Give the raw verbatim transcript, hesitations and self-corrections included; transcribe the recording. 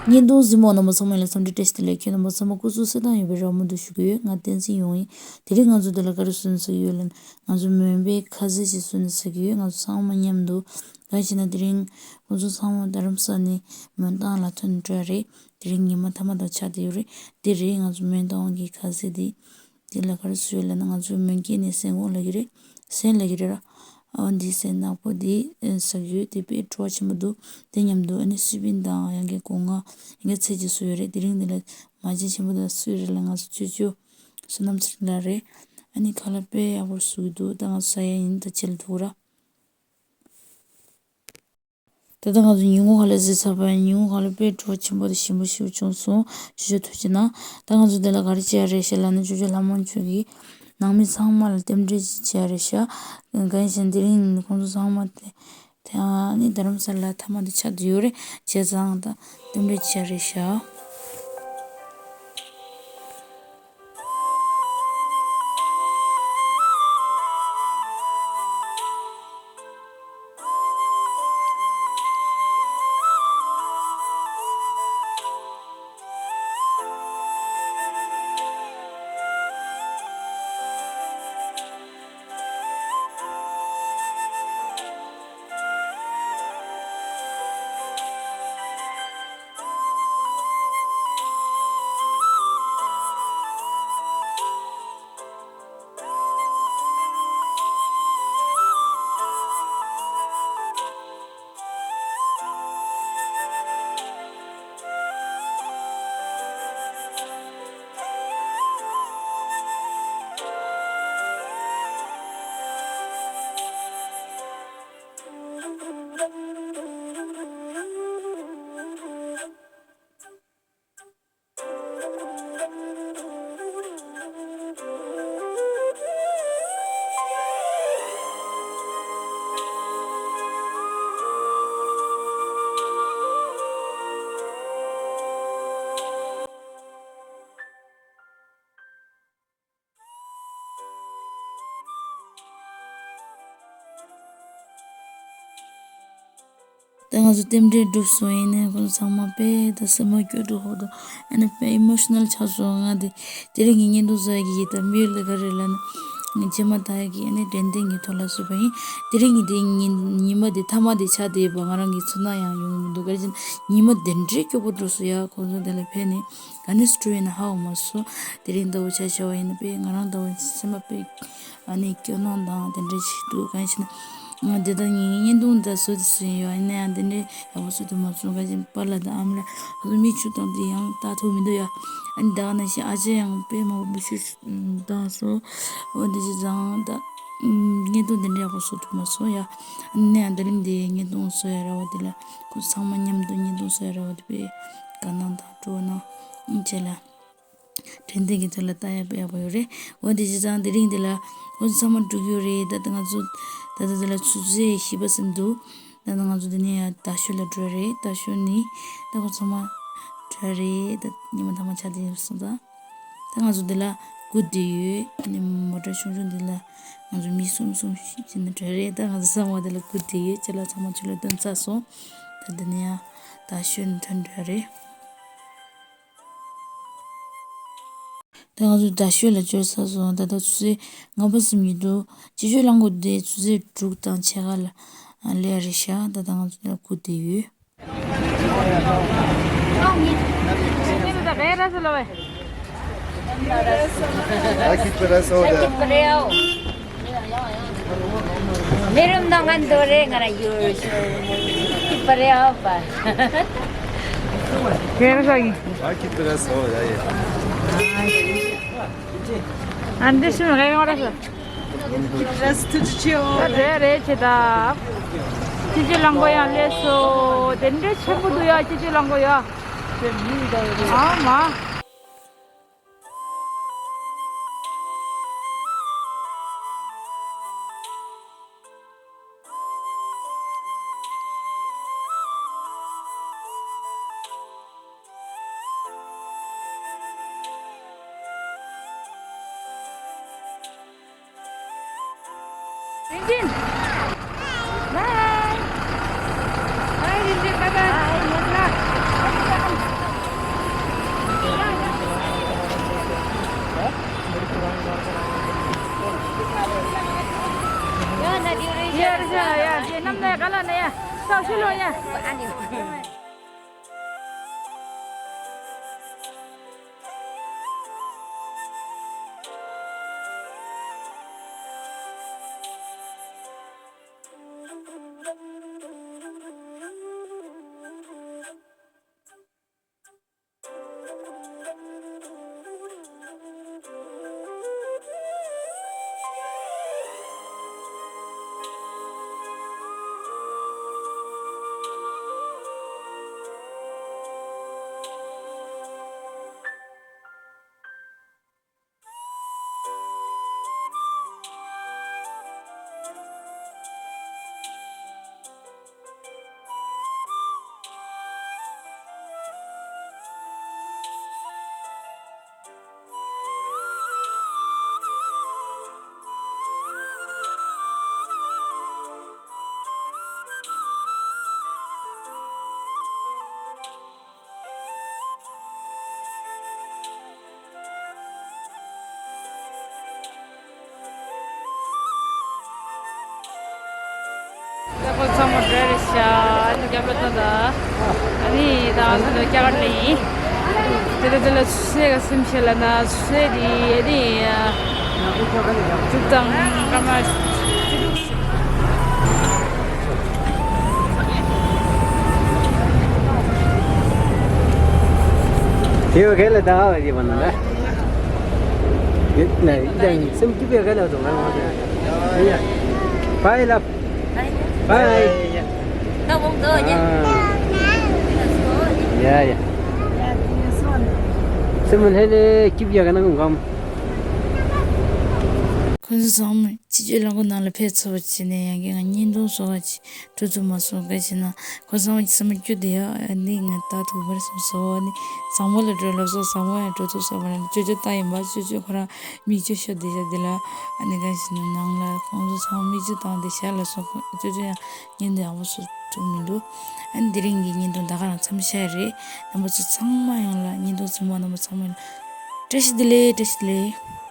བརྙན་ཐུང་གཟིགས་མོ་རྣམ་པ་ཚང་མ་ལ་འཚམས་འདྲི་བཀྲ་ཤིས་བདེ་ལེགས། ཁྱེད་རྣམ་པ་ཚང་མ་སྐུ་གཟུགས་གསལ་ཐང་ཡོད་པའི་རེ་བ་མུ་མཐུད་ཞུ་གི་ཡོད། ང་བསྟན་འཛིན་ཡུང་ཡིན། དེ་རིང་ང་ཚོ་འདི་ལ་ག་རེ་བཟོས་ནས་ཟ་གི་ཡོད་ལབ་ན། ང་ཚོ་མོན་པའི་ཁ་ཟས་ཅིག་བཟོས་ནས་ཟ་གི་ཡོད། ང་ཚོ་ཚང་མ་མཉམ་དུ། གང་ཡིན་ཟེར་ན་དེ་རིང་ཁོང་ཚོ་ཚང་མ་རྡ་རམ་ས་ནས་མོན་རྟ་དབང་ལ་ཐོན་འགྲོ་ཡ་རེད། དེ་རིང་ཉི་མ་མཐའ་མ་དང་ཆགས་བསྡད་ཡོད་རེད། འདི་རེད་ང་ཚོ་མོན་རྟ་དབང་གི་ཁ་ཟས་འདི། འདི་ལ་ག་རེ་བཟོས་ཡོད་ལབ་ན། ང་ཚོ་མོན་སྐད་ནས་སེན་གོང་ལབ་ཀྱི་རེད། སེན་ལབ་ཀྱི་རེད་ར། ཨ་འདི་སེན་ནག་པོ་འདི་ཟ་གི་ཡོད། དེ་དཔེ་བྲོ་བ་ཆེན་པོ་འདུག་དེ་མཉམ་དུ་ཨ་ནི་སི་པན་དང་ཡང་གི་སྒོ་ང་ཡང་གི་ཚལ་གྱི་བཟོས་ཡོད་རེད། དེ་རིང་འདི་ལ་མ་བྱན་ཆེན་པོ་དང་སུ་རེད་ལ། ང་ཚོ་ཅོ་ཅོ་བསོད་ནམས་ཚེ་རིང་ལགས་རེད། ཨ་ནི་ཁ་ལག་དཔེ་ཡག་པོ་བཟོ་གི་འདུག་ད་ང་ཚོ་ཟ་ཡ་ཡིན། ད་ཕྱི་ལ་ཐུག་ར། ད་ལྟ་ང་ཚོ་ཉིན་གུང་ཁ་ལག་བཟས་ཚར་བ་ཡིན། ཉིན་གུང་ཁ་ལག་དཔེ་བྲོ་བ་ཆེན་པོ་དང་ཞིམ་པོ་ཞིག་བྱུང་སོང་། ཅོ་ཅོ་ཐུགས་རྗེ་གནང་། ད་ང་ཚོ་འདི་ལ་ག་རེ་བྱས་ཡ་རེད་ཤག་ལབ་ན། ཅོ་ཅོ་ལྷ་མོ་མཆོག་གིས་ནང་མི་ཚང་མ་ལ་རྟེན་འབྲེལ་ཅིག་བྱས་ཡ་རེད་ཤག་གང་ཡིན་ཟེར་ན་དེ་རིང་ཁོང་ཚོ་ཚང་མ་དེ་དེ་ཨ་ནི་རྡ་རམ་ས་ལ་མཐའ་མ་དེ་ཆགས་བསྡད་ཡོད་རེད། བྱས་ཙང་ད་རྟེན་འབྲེལ་བྱས་ཡ་རེད་ཤག་ད་ང་ཚོ་རྟེན་འབྲེལ་གྲུབ་སོང་། ཡིན་ནའི་ཁོང་ཚོ་ཚང་མ་དཔེ་ད་སེམས་པ་སྐྱོ་དྲགས་ཧོ་དོ། ཨ་ནི་དཔེ་ཨི་མོ་ཤི་ནལ་ཆགས་སོང་། ང་དེ་དེ་རིང་གི་བརྙན་ཐུང་བཟོ་ཡ་གི་ཡིད་དམ་པའི་ལས་ཀ་རེད་ལབ་ན། ངས་རྗེས་མ་ད་ཡ་གི་ཨ་ནི་དྲན་རྟེན་གྱི་ཐོག་ལ་བཟོས་པ་ཡིན། དེ་རིང་གི་དེ་ཉིན་ཉི་མ་དེ་མཐའ་མ་དེ་ཆགས་བསྡད་པ་ང་རང་གི་ཚོར་སྣང་ཡང་ཡོང་གི་མི་འདུག་ག་རེ་ཟེར་ན་ཉི་མ་དེ་འདྲའི་སྐྱོ་པོ་འགྲོ་སོང་ཡ། ཁོང་ཚོ་དེ་ལ་ཕེབས་ནས། ག་ནས་སུ་འགྲོ་ཡིན་ན་ཧ་གོ་མ་སོང་། དེ་རིང་ཟླ་བོ་ཆ་བཞག་པ་ཡིན་ན་དཔེ་ང་རང་ཟླ་བོ་སེམས་པ་དཔེ་ཨ་ནི་སྐྱོ་སྣང་དང་དེ་འདྲ་ཞིག་འདུག་གང་ཡིན་ཟེར་ན། ང་དེ་ལྟར་ངའི་བརྙན་ཐུང་འདྲ་བཟོ་དེ་བཟོ་ཡིན་ཡོད། ཡིན་ན་ཡང་དེ་འདྲའི་ཡག་པོ་བཟོ་ཐུབ་མ་སོང་། ག་ཅིག་པཱ་ལགས་དང་ཨ་མ་ལགས་ཁོ་ཚོ་མིག་ཆུ་བཏང་དེ་ཡང་ལྟ་ཐུབ་མི་འདུག་ཡ། ཨ་ནི་ད་ག་ནང་བཞིན་ཨ་ཅག་ཡང་དཔེ་མང་པོ་མིག་ཆུ་བཏང་སོང་། འོ་དེ་བྱས་ཙང་ད་བརྙན་ཐུང་དེ་འདྲ་ཡག་པོ་བཟོ་ཐུབ་མ་སོང་ཡ། ཨ་ནི་ཡང་དེ་རིང་དེ་བརྙན་ཐུང་བཟོ་ཡ་ར་བ་དེ་ལ་ཁོ་ཚང་མ་མཉམ་དུ་བརྙན་ཐུང་བཟོ་ཡ་ར་བ་དེ་དཔེ་དགའ་སྣང་དང་སྤྲོ་སྣང་བྱས་ལ། དྲན་རྟེན་གྱི་ཚུལ་ལ་ལྟ་ཡག་དཔེ་ཡག་པོ་ཡོད་རེད། འོ་དེ་བྱས་ཙང་དེ་རིང་འདི་ལ་ཁོང་ཚོ་ཚང་མ་འགྲོ་གི་ཡོད་རེད། ད་ལྟ་ང་ཚོ་ད་ལྟ་འདི་ལ་ཆུ་ཚོད་བཞི་པ་ཟིན་འདུག་ད་ལྟ་ང་ཚོ་འདི་ནས་ཡང་རྡ་ཤོད་ལ་འགྲོ་རེད། རྡ་ཤོད་ནས་ད་ཁོང་ཚང་མ་འགྲོ་རེད། ད་ཉི་མ་ཐ་མ་ཆགས་བསྡད་ཡོད་སོང་ད། ད་ང་ཚོ་འདི་ལ་སྒུག་བསྡད་ཡོད། ཨ་ནི་མོ་ཊ་ཆུང་ཆུང་འདི་ལ་ང་ཚོ་མི་གསུམ་གསུམ་ཞིག་བྱས་ནས་འགྲོ་རེད། ད་ང་ཚོ་ཚང་མ་འདི་ལ་སྒུག་བསྡད་ཡོད། ཅ་ལག་ཚང་མ་ཆུ་ལ་བཏོན་ཚར་སོང་། ད་འདི་ནས་ཡང་རྡ་ཤོད་ནས་ཐོན་འགྲོ་རེད། ད་ང་ཚོ་རྡ་ཤོད་ལ་འབྱོར་ཚར་སོང་། ད་ལྟ་ཆུ་ཚོད་ལྔ་པ་ཟིན་གྱི་འདུག་སྤྱི་སྤྱོད་རླངས་འཁོར་དེ་ཆུ་ཚོད་དྲུག་དང་ཕྱེད་ཀ་ལ་སླེབས་ཡ་རེད་ཤག་ད་ལྟ་ང་ཚོ་ལ་སྒུག་བསྡད་ཡོད། Aquí te verás ahora. Meron na ngan dore ngara yur. Pare apa? Kaya sa gi? Aki pera so ya ya. Ande sum ga ngara sa. Rest to chill. Re re cheda. Chichi lango ya leso. Dende chembu do ya chichi lango ya. Ama. Rinjin. Bye. Bye, Rinjin. Bye bye. Bye. ཨ་ལ་ན་ཡ། སོག་ཤུ་ལོ་ཡ། ཨ་ནི། ད་ཁོ་ཚང་མ་འདྲ་རེད་ཤག་ཨ་ནི་རྒྱབ་ལ་ད་ད། ཨ་ནི་ད་ང་ཚོ་ནི་རྒྱ་གར་ནས་ཡིན། དེ་ལ་དེ་ལ་ཆུ་ཚོད་ག་སེམས་ཤེས་ལ་ན་ཆུ་ཚོད་དེ་ཨ་ནི་དྲུག་དང་སྐར་མ། དེ་བ་ག་ལ་ད་བ་ཡི་བ་ན་ལ། ཡིད་ན་ཡིད་དང་སེམས་སྐྱིད་པའི་ག་ལ་དུ་ང་ང་ཡ། བའི་ལབ། བའི། ད་འོང་དོ་ཉེ། ཡ་ཡ། སེམས་ལྷེ་ལེ་སྐྱིད་པའི་ག་ན་ང་ངམ། ཁོང་ཚོ་ཚང་མ་སྤྱི་སྤྱོད་རླངས་འཁོར་ནང་ལ་ཕེབས་ཚར་བ་བྱས་ནས་ཡང་གི་ང་བརྙན་ཐུང་བཟོ་བ་བྱས། འགྲོ་ཐུབ་མ་སོང་། ག་བྱས་ན་ཁོ་ཚང་མ་སེམས་སྐྱོ་དེ་ཡ་ནི་ང་ལྟ་ཐུབ་པར་སོང་སོ་ནི། བཟང་མོ་ལ་འགྲོ་ལབ་སོང་། བཟང་མོ་ཡང་འགྲོ་ཐུབ་སོང་བ་ལ་ཅོ་ཅོ་ལྟ་ཡིན་པ། ཅོ་ཅོ་ཁོ་རང་མིག་ཆུ་ཤོར་བསྡད་ཤག་དེ་ལ་ཨ་ནི་ག་བྱས་ན་ནང་ལ་ཁོང་ཚོ་ཚང་མ་མིག་ཆུ་བཏང་སྟེ་ཞལ་ལ་སོང་། ཅོ་ཅོ་ཡང་བརྙན་ཐུང་ཡག་པོ་བཟོ་ཐུབ་མི་འདུག་ཨ་ནི་དེ་རིང་གི་བརྙན་ཐུང་ད་ག་རང་མཚམས་བཞག་རེད། རྣམ་པ་ཚོ་ཚང་མ་ཡོངས་ལ་བརྙན་ཐུང་གཟིགས་མོ་རྣམ་པ་ཚང་མ་ཡོངས་ལ་བཀྲ་ཤིས་བདེ་ལེགས། བཀྲ་ཤིས་བདེ་ལེགས།